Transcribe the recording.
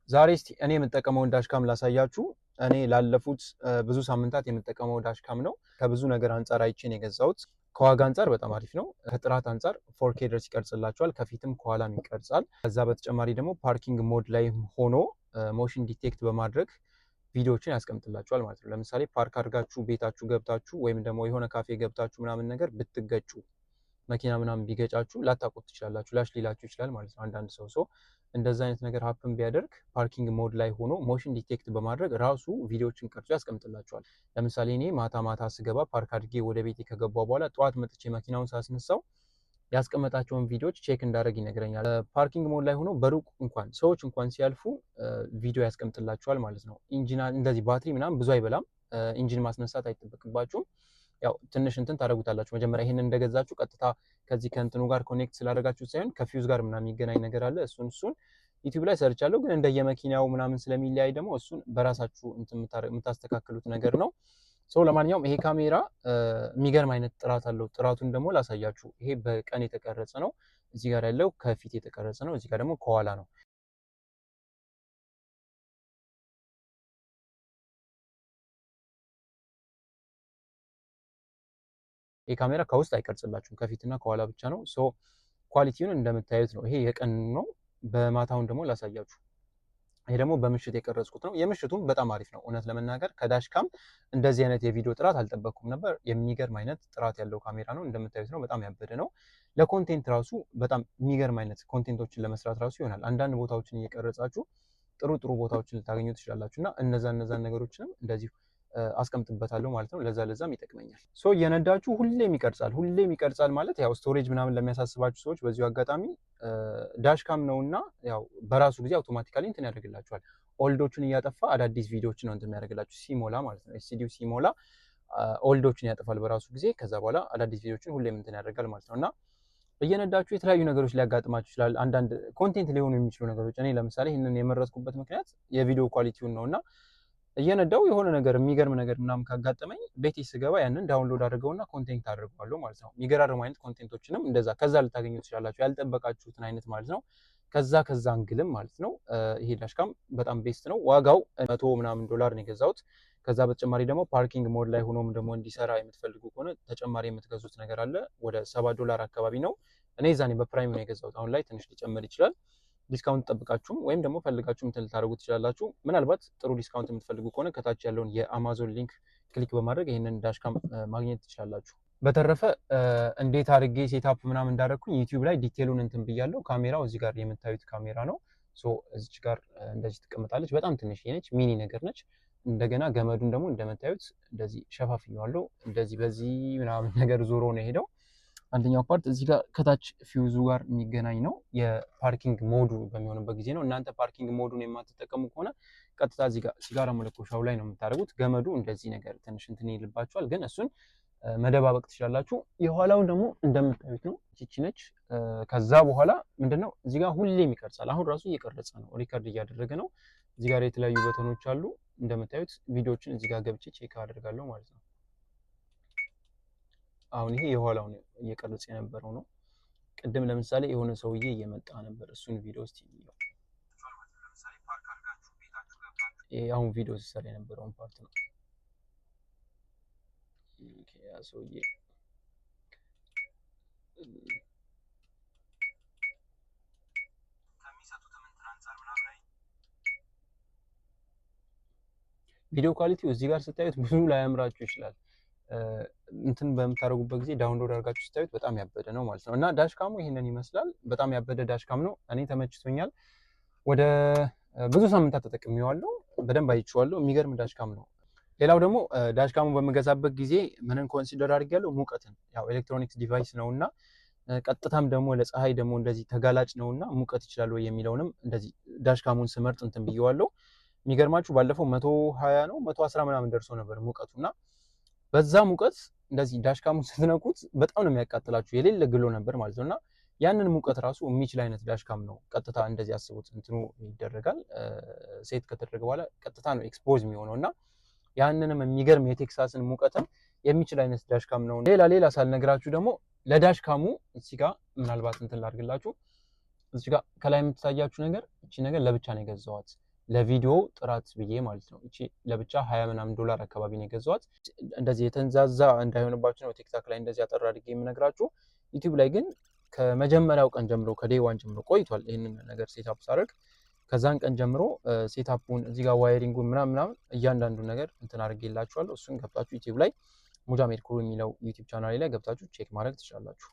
ዛሬ እስቲ እኔ የምጠቀመውን dashcam ላሳያችሁ። እኔ ላለፉት ብዙ ሳምንታት የምጠቀመው dashcam ነው። ከብዙ ነገር አንጻር አይቼ ነው የገዛሁት። ከዋጋ አንጻር በጣም አሪፍ ነው። ከጥራት አንጻር 4K ድረስ ይቀርጽላችኋል። ከፊትም ከኋላም ይቀርጻል። ከዛ በተጨማሪ ደግሞ parking mode ላይ ሆኖ motion detect በማድረግ ቪዲዮዎችን ያስቀምጥላችኋል ማለት ነው። ለምሳሌ ፓርክ አድርጋችሁ ቤታችሁ ገብታችሁ ወይም ደግሞ የሆነ ካፌ ገብታችሁ ምናምን ነገር ብትገጩ፣ መኪና ምናምን ቢገጫችሁ ላታውቁት ትችላላችሁ። ላሽ ሊላችሁ ይችላል ማለት ነው። አንዳንድ ሰው እንደዛ አይነት ነገር happen ቢያደርግ parking mode ላይ ሆኖ motion detect በማድረግ ራሱ ቪዲዮዎችን ቀርጾ ያስቀምጥላችኋል። ለምሳሌ እኔ ማታ ማታ ስገባ ፓርክ አድርጌ ወደ ቤቴ ከገባሁ በኋላ ጠዋት መጥቼ መኪናውን ሳስነሳው ያስቀመጣቸውን ቪዲዮዎች check እንዳደርግ ይነግረኛል። Parking mode ላይ ሆኖ በሩቅ እንኳን ሰዎች እንኳን ሲያልፉ ቪዲዮ ያስቀምጥላችኋል ማለት ነው። Engine እንደዚህ ባትሪ ምናምን ብዙ አይበላም። Engine ማስነሳት አይጠበቅባችሁም። ያው ትንሽ እንትን ታደርጉታላችሁ። መጀመሪያ ይሄንን እንደገዛችሁ ቀጥታ ከዚህ ከእንትኑ ጋር connect ስላደረጋችሁ ሳይሆን ከፊውዝ ጋር ምናምን የሚገናኝ ነገር አለ። እሱን YouTube ላይ ሰርቻለሁ፣ ግን እንደየመኪናው ምናምን ስለሚለያይ ደግሞ እሱን በራሳችሁ እንትን የምታስተካክሉት ነገር ነው። So ለማንኛውም ይሄ ካሜራ የሚገርም አይነት ጥራት አለው። ጥራቱን ደግሞ ላሳያችሁ። ይሄ በቀን የተቀረጸ ነው። እዚህ ጋር ያለው ከፊት የተቀረጸ ነው። እዚህ ጋር ደግሞ ከኋላ ነው። ይሄ ካሜራ ከውስጥ አይቀርጽላችሁም፣ ከፊትና ከኋላ ብቻ ነው። So quality ውን እንደምታዩት ነው። ይሄ የቀን ነው። በማታውን ደግሞ ላሳያችሁ። ይሄ ደግሞ በምሽት የቀረጽኩት ነው። የምሽቱም በጣም አሪፍ ነው። እውነት ለመናገር ከ dashcam እንደዚህ አይነት የቪዲዮ ጥራት አልጠበቅኩም ነበር። የሚገርም አይነት ጥራት ያለው ካሜራ ነው። እንደምታዩት ነው። በጣም ያበደ ነው። ለ content ራሱ በጣም የሚገርም አይነት content ኦችን ለመስራት ራሱ ይሆናል። አንዳንድ ቦታዎችን እየቀረጻችሁ ጥሩ ጥሩ ቦታዎችን ልታገኙ ትችላላችሁ እና እነዛን ነገሮችንም እንደዚሁ አስቀምጥበታለሁ ማለት ነው። ለዛ ለዛም ይጠቅመኛል። So እየነዳችሁ ሁሌም ይቀርጻል። ሁሌም ይቀርጻል ማለት ያው storage ምናምን ለሚያሳስባችሁ ሰዎች በዚሁ አጋጣሚ dashcam ነውና ያው በራሱ ጊዜ automatically እንትን ያደርግላችኋል። Old ኦቹን እያጠፋ አዳዲስ ቪዲዮዎችን ነው እንትን የሚያደርግላችሁ ሲሞላ ማለት ነው። SD ው ሲሞላ old ኦችን ያጠፋል በራሱ ጊዜ። ከዛ በኋላ አዳዲስ ቪዲዮዎችን ሁሌም እንትን ያደርጋል ማለት ነው እና እየነዳችሁ የተለያዩ ነገሮች ሊያጋጥማችሁ ይችላል። አንዳንድ content ሊሆኑ የሚችሉ ነገሮች፣ እኔ ለምሳሌ ይህንን የመረጥኩበት ምክንያት የቪዲዮ quality ውን ነው እና እየነዳው የሆነ ነገር የሚገርም ነገር ምናምን ካጋጠመኝ ቤቴ ስገባ ያንን download አድርገውና content አድርገዋለሁ ማለት ነው። የሚገራርሙ አይነት content ኦችንም እንደዛ ከዛ ልታገኙ ትችላላችሁ፣ ያልጠበቃችሁትን አይነት ማለት ነው። ከዛ angle ም ማለት ነው። ይሄ dashcam በጣም best ነው። ዋጋው 100 ምናምን ዶላር ነው የገዛሁት። ከዛ በተጨማሪ ደግሞ parking mode ላይ ሆኖም ደግሞ እንዲሰራ የምትፈልጉ ከሆነ ተጨማሪ የምትገዙት ነገር አለ። ወደ 70 ዶላር አካባቢ ነው። እኔ ዛኔ በ Prime ነው የገዛሁት። አሁን ላይ ትንሽ ሊጨምር ይችላል። Discount ጠብቃችሁም ወይም ደግሞ ፈልጋችሁም እንትን ልታደርጉ ትችላላችሁ። ምናልባት ጥሩ discount የምትፈልጉ ከሆነ ከታች ያለውን የ Amazon link click በማድረግ ይህንን dashcam ማግኘት ትችላላችሁ። በተረፈ እንዴት አድርጌ setup ምናምን እንዳደረግኩኝ YouTube ላይ detail ኡን እንትን ብያለሁ። ካሜራው እዚህ ጋር የምታዩት ካሜራ ነው። So እዚች ጋር እንደዚህ ትቀመጣለች። በጣም ትንሽ ነች፣ mini ነገር ነች። እንደገና ገመዱን ደግሞ እንደምታዩት እንደዚህ ሸፋፍኘዋለሁ። እንደዚህ በዚህ ምናምን ነገር ዞሮ ነው የሄደው። አንደኛው part እዚህ ጋር ከታች ፊውዙ ጋር የሚገናኝ ነው። የ parking mode ኡ በሚሆንበት ጊዜ ነው። እናንተ parking mode ኡን የማትጠቀሙ ከሆነ ቀጥታ እዚህ ጋር ሲጋራ መለኮሻው ላይ ነው የምታደርጉት። ገመዱ እንደዚህ ነገር ትንሽ እንትን ይልባችኋል፣ ግን እሱን መደባበቅ ትችላላችሁ። የኋላውን ደግሞ እንደምታዩት ነው። ይቺ ነች። ከዛ በኋላ ምንድነው እዚህ ጋር ሁሌም ይቀርጻል። አሁን ራሱ እየቀረጸ ነው፣ record እያደረገ ነው። እዚህ ጋር የተለያዩ button ኦች አሉ። እንደምታዩት ቪዲዮዎችን እዚህ ጋር ገብቼ check አደርጋለሁ ማለት ነው። አሁን ይሄ የኋላውን እየቀረጸ የነበረው ነው። ቅድም ለምሳሌ የሆነ ሰውዬ እየመጣ ነበር። እሱን ቪዲዮ እስቲ እንየው። ይሄ አሁን ቪዲዮ ሲሰራ የነበረውን part ነው። Okay፣ ያ ሰውዬ ከሚሰጡትም እንትን አንጻር ምናምን አይ ቪዲዮ quality ው እዚህ ጋር ስታዩት ብዙ ላያምራችሁ ይችላል። እንትን በምታደርጉበት ጊዜ download አድርጋችሁ ስታዩት በጣም ያበደ ነው ማለት ነው። እና dashcam ኡ ይህንን ይመስላል። በጣም ያበደ dashcam ነው። እኔ ተመችቶኛል። ወደ ብዙ ሳምንታት ተጠቅሜዋለሁ። በደንብ አይቼዋለሁ። የሚገርም dashcam ነው። ሌላው ደግሞ dashcam ኡ በምገዛበት ጊዜ ምንን consider አድርጌያለሁ? ሙቀትን። ያው electronics device ነውና ቀጥታም ደግሞ ለፀሐይ ደግሞ እንደዚህ ተጋላጭ ነውና ሙቀት ይችላል ወይ የሚለውንም እንደዚህ dashcam ኡን ስመርጥ እንትን ብዬዋለሁ። የሚገርማችሁ ባለፈው 120 ነው 110 ምናምን ደርሶ ነበር ሙቀቱ እና በዛ ሙቀት እንደዚህ dashcam ኡን ስትነኩት በጣም ነው የሚያቃጥላችሁ፣ የሌለ ግሎ ነበር ማለት ነው። እና ያንን ሙቀት ራሱ የሚችል አይነት dashcam ነው። ቀጥታ እንደዚህ አስቡት፣ እንትኑ ይደረጋል። Set ከተደረገ በኋላ ቀጥታ ነው expose የሚሆነው እና ያንንም የሚገርም የቴክሳስን ሙቀትም የሚችል አይነት dashcam ነው። ሌላ ሌላ ሳልነግራችሁ ደግሞ ለ dashcam ኡ እዚህ ጋር ምናልባት እንትን ላድርግላችሁ። እዚህ ጋር ከላይ የምትታያችሁ ነገር እቺ ነገር ለብቻ ነው የገዛኋት። ለቪዲዮ ጥራት ብዬ ማለት ነው። እቺ ለብቻ 20 ምናምን ዶላር አካባቢ ነው የገዛኋት። እንደዚህ የተንዛዛ እንዳይሆንባችሁ ነው TikTok ላይ እንደዚህ አጠር አድርጌ የምነግራችሁ። YouTube ላይ ግን ከመጀመሪያው ቀን ጀምሮ፣ ከ day one ጀምሮ ቆይቷል ይህንን ነገር setup ሳደርግ። ከዛን ቀን ጀምሮ setup ኡን እዚህ ጋር wiring ኡን ምናምን ምናምን እያንዳንዱ ነገር እንትን አድርጌላችኋለሁ። እሱን ገብታችሁ YouTube ላይ ሙጃሜድ ክሩ የሚለው YouTube channel ላይ ገብታችሁ check ማድረግ ትችላላችሁ።